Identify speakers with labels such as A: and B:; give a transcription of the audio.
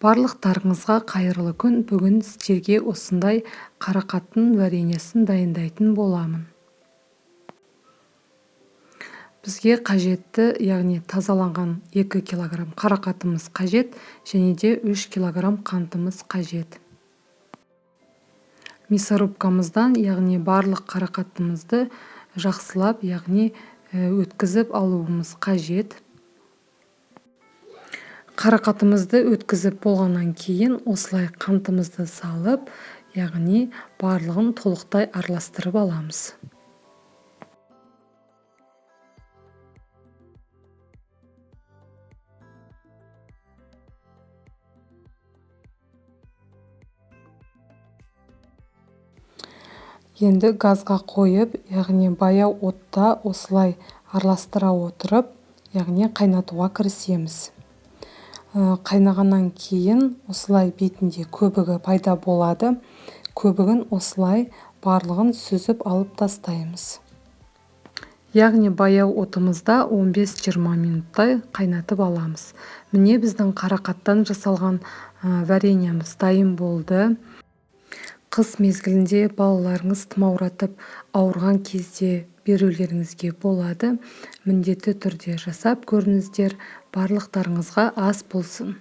A: Барлықтарыңызға қайырлы күн! Бүгін сіздерге осындай қарақаттың вареньесін дайындайтын боламын. Бізге қажетті, яғни тазаланған 2 килограмм қарақатымыз қажет және де 3 килограмм қантымыз қажет. Мясорубкамыздан, яғни барлық қарақатымызды жақсылап, яғни өткізіп алуымыз қажет. Қарақатымызды өткізіп болғаннан кейін осылай қантымызды салып, яғни барлығын толықтай араластырып аламыз. Енді газға қойып, яғни баяу отта осылай араластыра отырып, яғни қайнатуға кірісеміз. Қайнағаннан кейін осылай бетінде көбігі пайда болады. Көбігін осылай барлығын сүзіп алып тастаймыз. Яғни баяу отымызда 15-20 минуттай қайнатып аламыз. Міне, біздің қарақаттан жасалған вареньеміз дайын болды. Қыс мезгілінде балаларыңыз тұмауратып ауырған кезде берулеріңізге болады. Міндетті түрде жасап көріңіздер. Барлықтарыңызға ас болсын.